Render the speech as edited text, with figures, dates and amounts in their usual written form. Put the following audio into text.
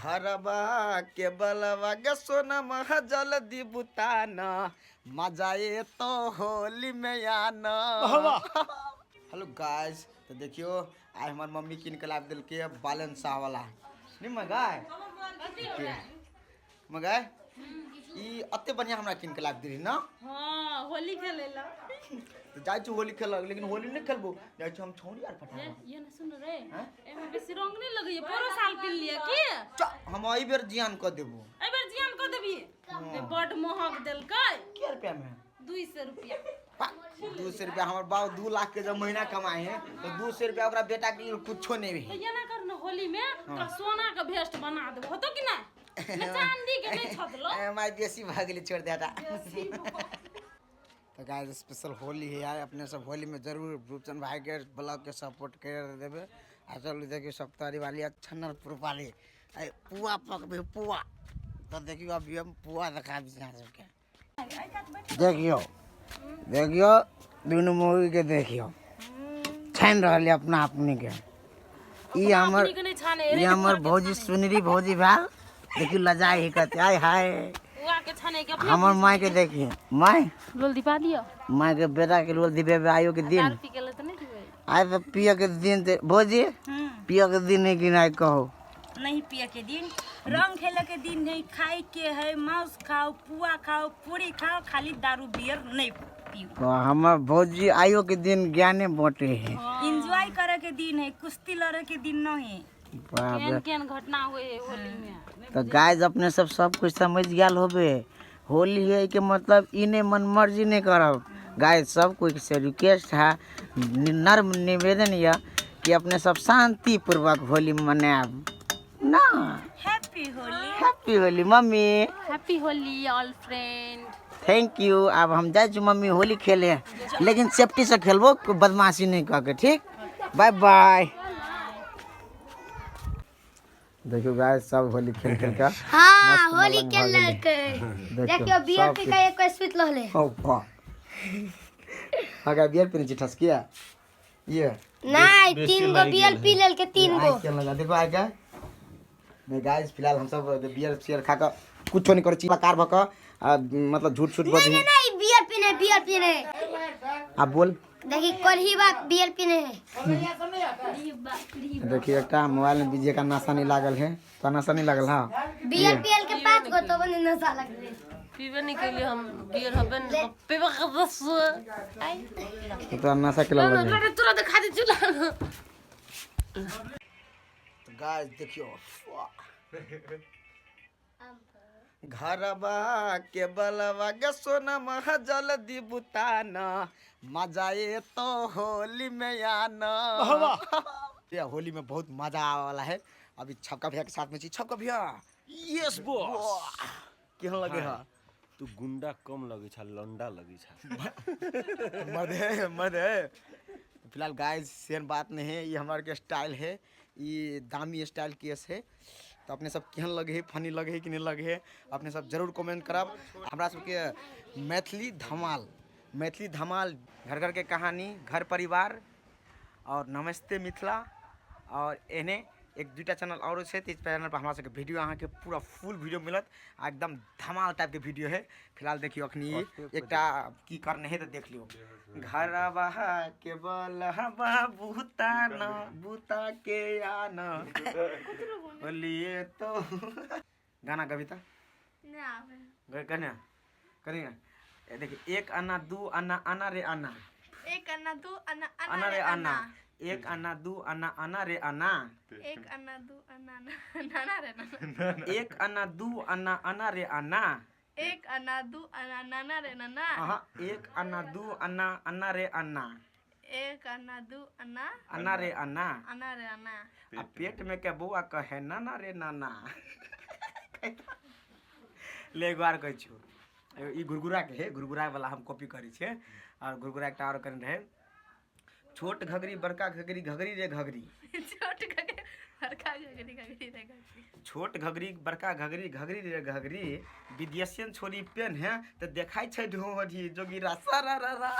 घरबा के बलवा गे सोना महा जल्दी बुताना, मजा ये तो होली में आना। हेलो गाइस, तो देखियो आइ हमर मम्मी कीन के लाबि देलकै बालन शाह वाला। नहीं मगाय मगाय ई अते बढ़िया हमरा कीन के लाबि देली ना। हाँ, होली खेले ला। तो जाइ छी होली खेलक, लेकिन होली नहीं खेलबो, जाइ छी हम छौरी आर पटाबो। ये ना सुन रे, एमे बेसी रंग नहीं लगैया, परो साल किन लिया की? चा, हम एहि बेर जियान क देबो। एहि बेर जियान क देबी? बड महग देलकै। के रुपया में? 200 रुपया। 200 रुपया? हमर बाप 2 लाख के जब महीना कमाए है तो 200 रुपया ओकरा बेटा के लिए कुछो नहीं है। तो ये ना कर ना, होली में तोरा सोना के भेस्ट बना देबो, होतो कि नहीं? ना चांदी के नहीं छदलो। माय बेसी भऽ गेलै, छोड़ दे। तो गाइस स्पेशल होली है यार, अपने सब होली में जरूर रूपचंद भाई के ब्लॉग के सपोर्ट कर देबे। आ चलू देखियो सप्तारी वाली अच्छा वाली पुआ पकबे पुआ। तो देखियो अभी हम पुआ देखा दी अहाँ सबके। देखियो देखियो दुनू मौगी के देखियो छानि रहल है अपना अपनी के। ई हमर अपनी के नहीं छाने ई हमर भौजी सुनरी भौजी भेल, देखियो लजाइ है कते, आय हाय। उआ के छाने के अपने हमर माय के देखियो माय लोल दिपा दियो। माय के बेटा के लोल दिबे आयो के दिन दारू पी के ले तो नहीं दिबे। आइ तो पिय के दिन ते भौजी पिय के दिन है कि नहीं कहो? नहीं पिए के दिन, रंग खेले के दिन है, खाए के है, मांस खाओ, पुआ खाओ, पूरी खाओ, खाली दारू बियर नहीं पियो। तो हमर भौजी आयो के दिन ज्ञाने बांटे है। एंजॉय करे के दिन है, कुश्ती लड़े के दिन नहीं है। बाप रे। केहन केहन घटना हुए है होली में। तो गाइस अपने सब सब कुछ समझ गया होबे, होली है के मतलब ई नहीं मन मर्जी नहीं करब। गाइस सब कुछ से रिक्वेस्ट है, नर्म निवेदन यह कि अपने सब शांति पूर्वक होली मनायब ना। Happy Holi. Happy Holi mummy. Happy Holi all friend. Thank you. अब हम जाइ छी मम्मी होली खेले, लेकिन सेफ्टी से खेलबो, कोई बदमाशी नहीं कऽ के, ठीक? Bye bye. देखियो गाइस सब होली खेल खेल के हाँ मस्त होली मलंग भऽ गेलै। खेललकै। देखियौ, देखियो बियर सब पी किछु। के एक सुति रहलै। ओ वाह, हाँ गा बियर पीने छी ठसकिया ये नहीं, बेसी 3 गो लागि बियर गेल पी लेलकै, 3 गो। आइ केना लगा देखो आइ के नहीं। गाइस फिलहाल हम सब बियर सियर खा के कुछो नहीं करै छी, कार भऽ कऽ आ, मतलब झूठ सूठ नहीं बजही। नहीं नहीं, बियर पीने, बियर पीने। आ बोल। देखी कोल्ही बा बियर पीने है। देखिए एकटा मोबाइल में बिजी का नशा नहीं लागल है, तो नशा नहीं लागल। हाँ बियर पियल के 5 गो तो बने नशा लगले। पीबे नहीं के लिए हम बियर हबे न पीबे के बस आई। तो नशा के लागल है। लड़े तुरंत खा दे चूल्हा। तो गाइस देखियो घरबा के बलवा गे सोना महा जल्दी बुताना, मजा ये तो होली में आना। ये होली में बहुत मजा आवे वाला है। अभी छपका भैया के साथ में छी। छपका भैया। Yes boss. केहन लगे है? तू गुंडा कम लगे छा, लंडा लगे छा। मदे मदे। फिलहाल गाइस सेम बात नहीं है, ये हमारे के स्टाइल है, ये दामी स्टाइल केस है। तो अपने सब केहन लगे है, फनी लगे है कि नहीं लगे है, अपने सब जरूर कमेंट करब। हमरा सबके मैथिली धमाल, मैथिली धमाल, घर घर के कहानी, घर परिवार और नमस्ते मिथिला और एहने एक दूटा चैनल और छै, तऽ चैनल पर हमरा सबके वीडियो अहाँके पूरा फुल वीडियो मिलत आ एकदम धमाल टाइपके वीडियो है। फिलहाल देखियौ अखनी एकटा की करने है तऽ देख लियौ। घरवा के बलहबा बूता न बूता के आना बोलिए तो गाना कविता कहने करिए। देखिए 1 आना 2 आना आना रे आना, 1 आना 2 आना आना रे आना, 1 आना 2 आना आना रे आना, 1 आना 2 आना नाना रे नाना, 1 आना 2 आना आना रे आना, 1 आना 2 आना नाना रे नाना, हाँ 1 आना 2 आना आना रे आना, 1 आना 2 आना आना रे आना, आना रे आना, आ पेट में के बौआ कहे नाना रे नाना। ले एक बार कहै छियौ, ई घुरघुरा के है, घुरघुरा वाला हम कॉपी करै छियै। और घुरघुरा एकटा और कने रहै, छोट घघरी बड़का घघरी घघरी रे घघरी, छोट घघरी बड़का घघरी घघरी रे घघरी, छोट घघरी बड़का घघरी घघरी रे घघरी, विदेशियन छोरी पेन है तो देखाइ छै ढोरी जोगिरा सारा रा रा।